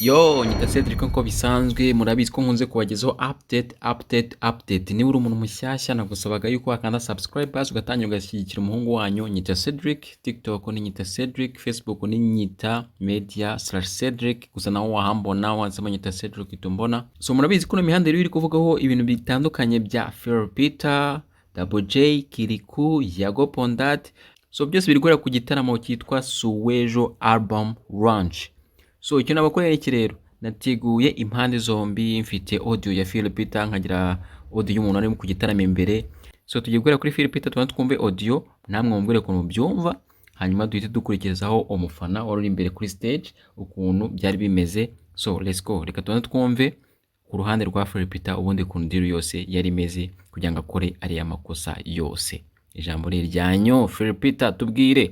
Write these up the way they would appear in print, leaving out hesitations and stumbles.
Yo, nyita Cedric nk'uko bisanzwe. Murabizi ko nkunze kubagezaho update, update, update. Niba uri umuntu mushyashya, nagusabaga yuko wakanda subscribe basi ugatangira ugashyigikira umuhungu wanyu. Nyita Cedric, TikTok ni Nyita Cedric, Facebook ni Nyita Media/Cedric. Gusa naho wahambona wanditsemo Nyita Cedric uhita umbona. So murabizi ko ino mihanda rero iri kuvugaho ibintu bitandukanye bya Phil Peter, Double J, Kirikou, Yago Pondat. So byose biri guhera ku gitaramo cyitwa Suwejo Album Launch. So icyo nabakorera iki rero, nateguye impande zombi. Mfite audio ya Phil Peter, nkagira audio y'umuntu ari ku gitaramo imbere. So tugiye guhera kuri Phil Peter, tubanze twumve audio, namwe mumbwire ukuntu byumva, hanyuma duhite dukurikizaho umufana wari uri imbere kuri stage, ukuntu byari bimeze. So let's go, reka tubanze twumve ku ruhande rwa Phil Peter ubundi ukuntu deal yose yari imeze kugira ngo akore ariya makosa yose. Ijambo ni iryanyu. Phil Peter, tubwire.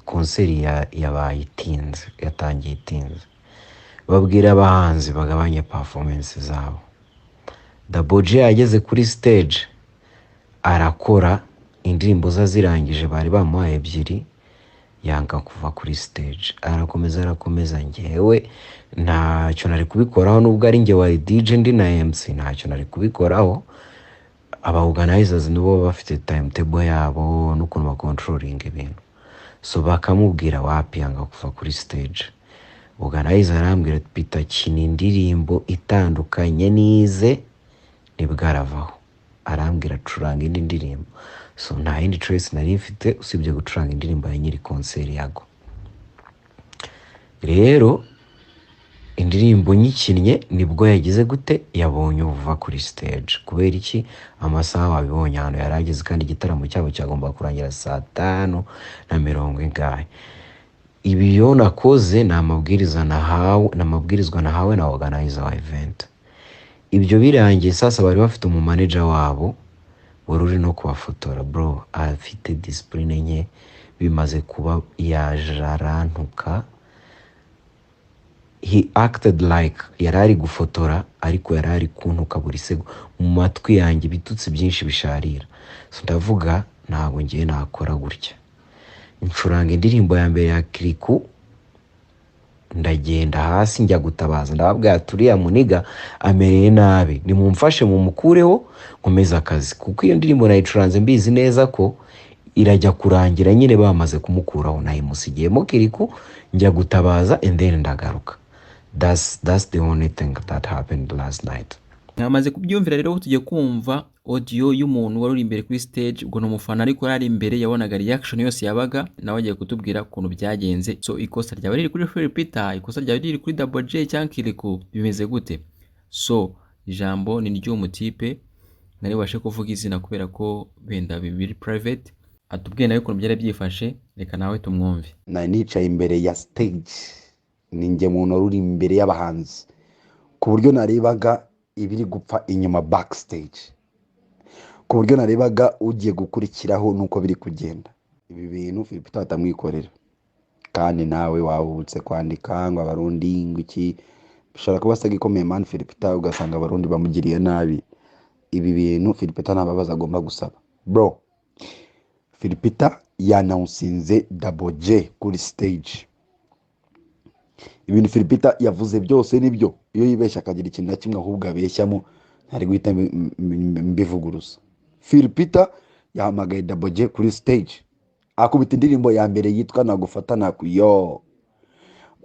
Concert yabaye itinze, yatangiye itinze. Babwira abahanzi bagabanye performance zabo. Double J ageze kuri stage arakora indirimbo ze, azirangije, bari bamuhaye ebyiri, yanga kuva kuri stage, arakomeza, arakomeza. Ngewe ntacyo nari kubikoraho, nubwo ari njye wari DJ ndi na MC, ntacyo nari kubikoraho. Aba organizers nibo baba bafite timetable yabo n'ukuntu bacontrollinga ibintu. So bakamubwira wapi, yanga kuva kuri stage. Organizer arambwira ati: "Peter, kina indirimbo itandukanye n'ize." Nibwo aravaho, arambwira curanga indi ndirimbo. So nta yindi choice nari mfite usibye gucuranga indirimbo ya nyiri concert, Yago. Rero indirimbo nyikinnye, nibwo yagize gute, yabonye ubuva kuri stage. Kubera iki? Amasaha wabibonye ahantu yari ageze, kandi igitaramo cyabo cyagomba kurangira saa tanu na mirongo ingahe. Ibi iyo nakoze ni amabwiriza nahawe, ni amabwirizwa nahawe na organizer wa event. Ibyo birangiye, sasa bari bafite umumanager wabo wari uri no kubafotora. Bro afite discipline nke, bimaze kuba yaje arantuka. He acted like yari ari gufotora, ariko yari ari kuntuka buri sego mu matwi yanjye, ibitutsi byinshi bisharira. So ndavuga ntabwo ngiye nakora gutya. Ncuranga indirimbo ya mbere ya Kirikou, ndagenda hasi njya gutabaza, ndababwira ati: "Uriya muniga amereye nabi, nimumfashe mumukureho nkomeze akazi." Kuko iyo ndirimbo nayicuranze mbizi neza ko irajya kurangira nyine bamaze kumukuraho. Nayimusigiyemo Kirikou, njya gutabaza and then ndagaruka. That's the only thing that happened last night. Mwamaze kubyumvira rero, tugiye kumva audio y'umuntu wari uri imbere kuri stage. Ubwo ni umufana, ariko yari ari imbere, yabonaga reaction yose yabaga, nawe agiye kutubwira ukuntu byagenze. So ikosa ryaba riri kuri Phil Peter, ikosa ryaba riri kuri Double J cyangwa Kirikou, bimeze gute? So ijambo ni ry'uwo mutipe, nari bubashe kuvuga izina kubera ko wenda biri private. Atubwiye nawe ukuntu byari byifashe, reka nawe tumwumve. Nari nicaye imbere ya stage, ni njye muntu wari uri imbere y'abahanzi, ku buryo narebaga ibiri gupfa inyuma backstage, ku buryo narebaga ugiye gukurikiraho n'uko biri kugenda. Ibi bintu Philip atamwikorera, kandi nawe wahubutse kwandika ngo Abarundi ngo iki, bishobora kuba saga ikomeye man. Philip, ugasanga Abarundi bamugiriye nabi. Ibi bintu Philip nta mbabazi agomba gusaba, bro. Philip yanawusinze Double J kuri stage. Ibintu Philip yavuze byose nibyo. Iyo yibeshya akagira ikintu na kimwe ahubwo abeshyamo, ntari guhita mbivuguruza. Philip yahamagaye Double J kuri stage, akubita indirimbo ya mbere yitwa "Nagufata Nakuyo".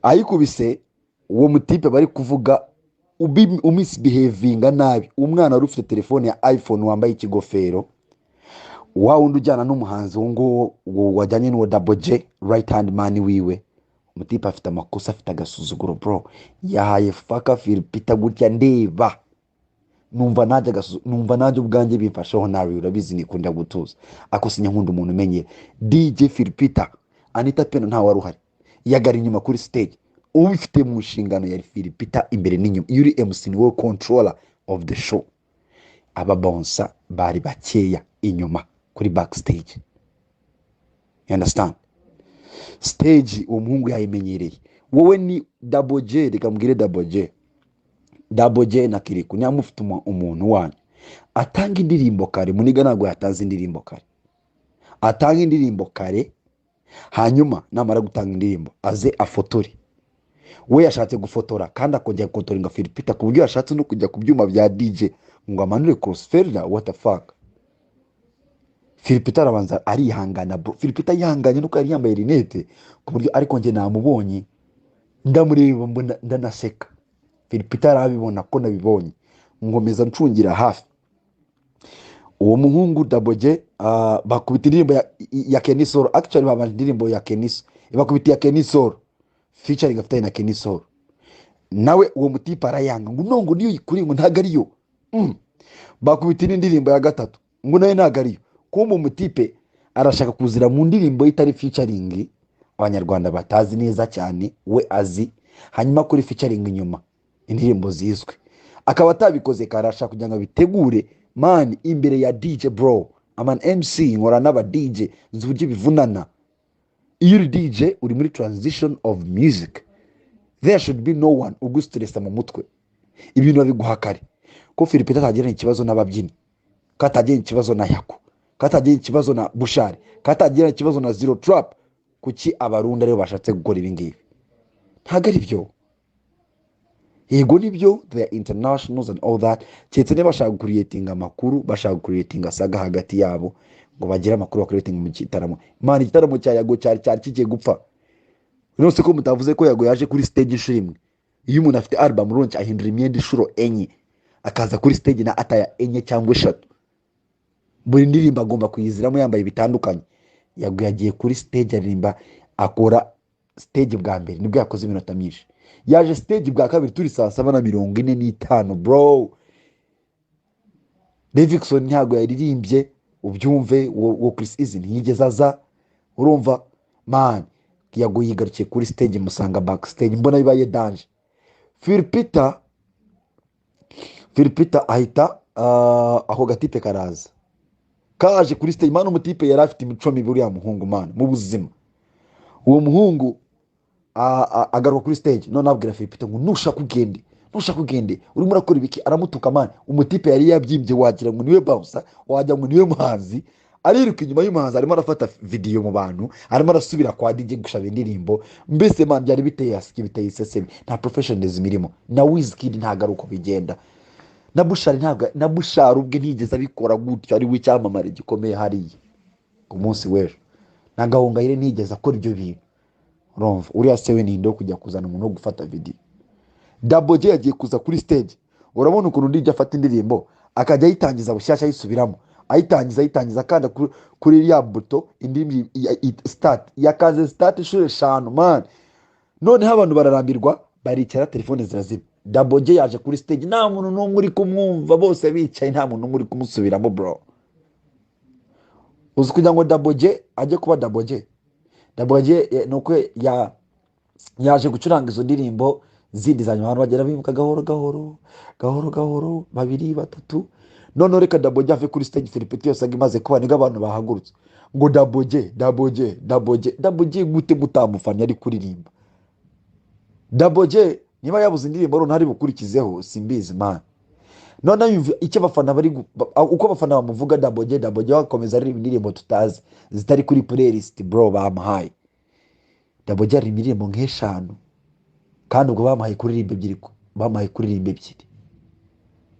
Ayikubise, uwo mutipe bari kuvuga umisbehavinga nabi, umwana wari ufite telefone ya iPhone, wambaye ikigofero, wa wundi ujyana n'umuhanzi, uwo nguwo, uwo wajyanye n'uwo Double J, right hand man wiwe. Umutipe afite amakosa, afite agasuzuguro bro. Yahaye fuck Philipita gutya ndeba, numva nanjye numva nanjye ubwanjye bimfasheho. Nawe urabizi nikunda gutuza, ariko sinya nkunda umuntu umenyera. DJ Philipita, Anita Pendo ntawe wari uhari, yagara inyuma kuri stage. Ubifite mu nshingano yari Philipita imbere n'inyuma. Iyo uri MC ni wowe controller of the show. Aba bouncer bari bakeya inyuma kuri backstage, you understand? Stage uwo muhungu yayimenyereye. Wowe ni Double J, reka mbwire Double J, Double J na Kirikou, niba mufite umuntu wanyu atanga indirimbo kare. Muniga ntabwo yatanze indirimbo kare. Atanga indirimbo kare, hanyuma namara gutanga indirimbo aze afotore. We yashatse gufotora kandi akongera gukontrolinga Phil Peter, ku buryo yashatse no kujya ku byuma bya DJ ngo amanure crossfader. What the fuck? Phil Peter arabanza arihangana, bro. Phil Peter yihanganye nuko yari yambaye rinete, ku buryo, ariko njye namubonye, ndamureba, mbona ndanaseka. Phil Peter arabibona ko nabibonye, nkomeza ncungira hafi uwo muhungu Double J. Bakubita indirimbo ya Kenny Sol. Actually, babanje indirimbo ya Kenny Sol, bakubita iya Kenny Sol featuring afitanye na Kenny Sol. Nawe uwo mutipe arayanga ngo no, ngo niyo yikuriye, ngo ntabwo ariyo. Bakubita indi ndirimbo ya gatatu, ngo nayo ntabwo ariyo. Kumbe umutipe arashaka kuzira mu ndirimbo ye itari featuring, Abanyarwanda batazi neza cyane, we azi, hanyuma kuri featuring inyuma indirimbo zizwi. Akaba atabikoze kare, arashaka kugira ngo abitegure, man, imbere ya DJ. Bro, I'm an MC, nkora n'aba DJ, nzi uburyo bivunana. Iyo uri DJ, uri muri transition of music, there should be no one ugustressa mu mutwe. Ibintu babiguha kare. Ko Phil Peter atagirana ikibazo n'ababyinnyi, ko atagirana ikibazo na Yako, ko atagirana ikibazo na Bushari, ko atagirana ikibazo na Zero Trap, kuki Abarundi aribo bashatse gukora ibi ngibi? Ntabwo ari byo. Yego nibyo, they are internationals and all that, keretse niba bashaka gucreatinga amakuru, bashaka gucreatinga saga hagati yabo ngo bagire amakuru bacreatinga mu gitaramo. Imana, igitaramo cya Yago cyari kigiye gupfa. None ko mutavuze ko Yago yaje kuri stage inshuro imwe? Iyo umuntu afite album launch, ahindura imyenda inshuro enye, akaza kuri stage na attire enye cyangwa eshatu. Buri ndirimbo agomba kuyiziramo yambaye bitandukanye. Yago yagiye kuri stage aririmba, akora stage bwa mbere, nibwo yakoze iminota myinshi. Yaje stage bwa kabiri turi saa 7:45, bro. Davidson ntabwo yaririmbye, ubyumve. Wo Chris Easy ntiyigeze aza. Urumva, man, Yago yigarukiye kuri stage, musanga backstage, mbona bibaye danger. Phil Peter, Phil Peter ahita ako gatipe karaza, kaje kuri stage, man. Umutipe yari afite imico mibi, uriya muhungu, man, mu buzima. Uwo muhungu agaruka kuri stage, none abwira Phil Peter ngo nushaka ugende, nushaka ugende, urimo urakora ibiki? Aramutuka, man. Umutipe yari yabyimbye, wagira ngo niwe bouncer, wagira ngo niwe muhanzi. Ariruka inyuma y'umuhanzi, arimo arafata video mu bantu, arimo arasubira kwa DJ gushaba indirimbo. Mbese, man, byari biteye asiki, biteye isesemi. Nta professionalism irimo. Na Wizkid ntabwo ari uko bigenda, na Bushari ntabwo, na Bushari ubwe ntiyigeze abikora gutyo, ari we icyamamare gikomeye hariya ku munsi w'ejo. Na Gahongayire ntiyigeze akora ibyo bintu. Urumva, uriya se we ninde wo kujya kuzana umuntu wo gufata video? Double J yagiye kuza kuri stage, urabona ukuntu DJ afata indirimbo akajya ayitangiza bushyashya, ayisubiramo, ayitangiza, ayitangiza, akanda kuri iriya buto, indirimbo start. Yakanze start inshuro eshanu, man. Noneho abantu bararambirwa, baricara, telefone zirazima. Double J yaje kuri stage, nta muntu n'umwe uri kumwumva, bose bicaye, nta muntu n'umwe uri kumusubiramo, bro. Uzi kugira ngo Double J ajye kuba Double J, Double J ni uko yaje gucuranga izo ndirimbo zindi za nyuma, abantu bagenda bimuka gahoro gahoro, gahoro gahoro, babiri, batatu. Noneho reka Double J ave kuri stage, Phil Peter yose imaze kuba, nibwo abantu bahagurutse ngo Double J, Double J, Double J. Double J gute mutamufanya ari kuririmba? Double J niba yabuze indirimbo none ari bukurikizeho, simbizi, man. Noneho yumva icyo abafana bari uko abafana bamuvuga, Double J, Double J, bakomeza aririmba indirimbo tutazi, zitari kuri playlist, bro, bamuhaye. Double J aririmba indirimbo nk'eshanu, kandi ubwo bamuhaye kuririmba ebyiri, bamuhaye kuririmba ebyiri.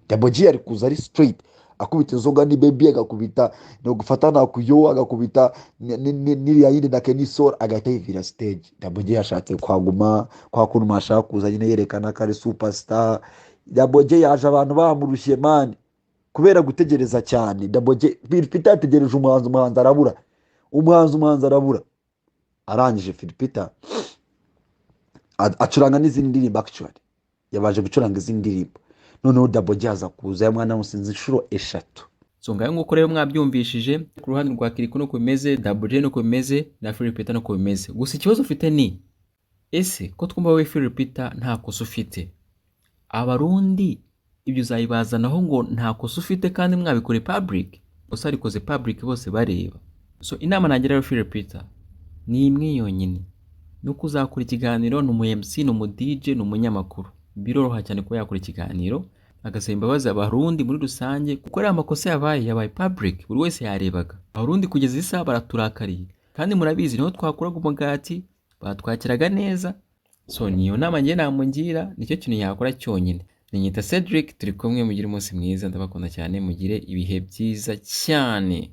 Double J ari kuza ari straight, akubita inzoga ni baby, agakubita no gufata nakuyo, agakubita n'iriya yindi na Kenny Sol, agahita yivira stage. Double J yashatse kwaguma kwa kuntu ashaka kuza nyine yerekana ko ari superstar. Double J yaje abantu bamurushye, man, kubera gutegereza cyane. Double J, Phil Peter yategereje umuhanzi, umuhanzi arabura, umuhanzi, umuhanzi arabura. Arangije Phil Peter acuranga n'izindi ndirimbo. Actually, yabanje gucuranga izindi ndirimbo, noneho Double J aza kuza, mwana musinzi inshuro eshatu. So ngayo nguko rero mwabyumvishije, ku ruhande rwa Kirikou nuko bimeze, Double J nuko bimeze, na Phil Peter nuko bimeze. Gusa ikibazo ufite ni ese ko twumva wowe Phil Peter nta kosa ufite, Abarundi ibyo uzayibazanaho ngo nta kosa ufite kandi mwabikore public, gusa arikoze public bose bareba? So inama nagira rero Phil Peter ni imwe yonyine, ni uko uzakora ikiganiro. Ni umu MC, ni umu DJ, ni umunyamakuru, biroroha cyane kuba yakora ikiganiro agasaba imbabazi Abarundi muri rusange, kuko ariya makosa yabaye, yabaye public, buri wese yarebaga. Abarundi kugeza isaha baraturakariye, kandi murabizi niho twakuraga umugati, batwakiraga neza. So niyo nama njye namugira, nicyo kintu yakora cyonyine. Ninyita Cedric, turi kumwe, mugire umunsi mwiza, ndabakunda cyane, mugire ibihe byiza cyane.